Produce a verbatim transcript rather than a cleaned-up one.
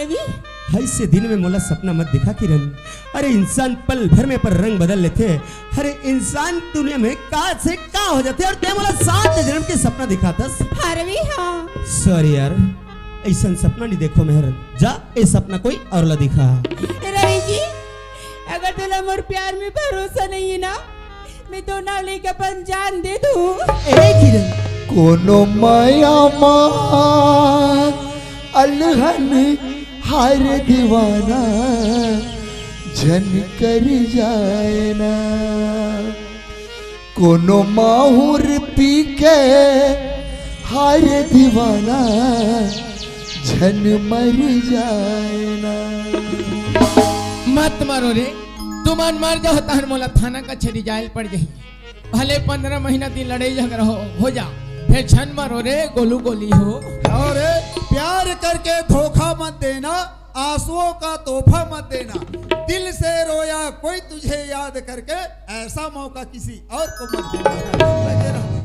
हइसे दिन में मोला सपना मत दिखा किरण। अरे इंसान पल भर में अपन रंग बदल लेथे। अरे इंसान दुनिया में का से का हो जाथे अउ तैं मोला सात जनम के सपना दिखाथस। हाँ रवि, हाँ। Sorry यार, अइसन सपना नइ देखों मैं हर। जा, ए सपना कोई अउ ला दिखा। रवि जी, अगर तोला मोर प्यार में भरोसा नइ हे ना, मैं तो ना लेके अपन जान दे दूँ। ए किरण। कोनो मया मा अलहन हार दीवाना झन कर जाए ना। कोनो माहुर पी के हार दीवाना झन मर जाए ना। मत मरो रे, तुमन मर जाओ तहन मोला थाना कचहरी जाए ल पड़ जाही। भले पंद्रह महीना दिन लड़ाई झगड़ा हो, हो जा, फेर झन मरो रे गोलू गोली हो। अउ रे, प्यार करके धोखा मत देना, आंसुओं का तोहफा मत देना। दिल से रोया कोई तुझे याद करके, ऐसा मौका किसी और को मत देना। लगे रहो।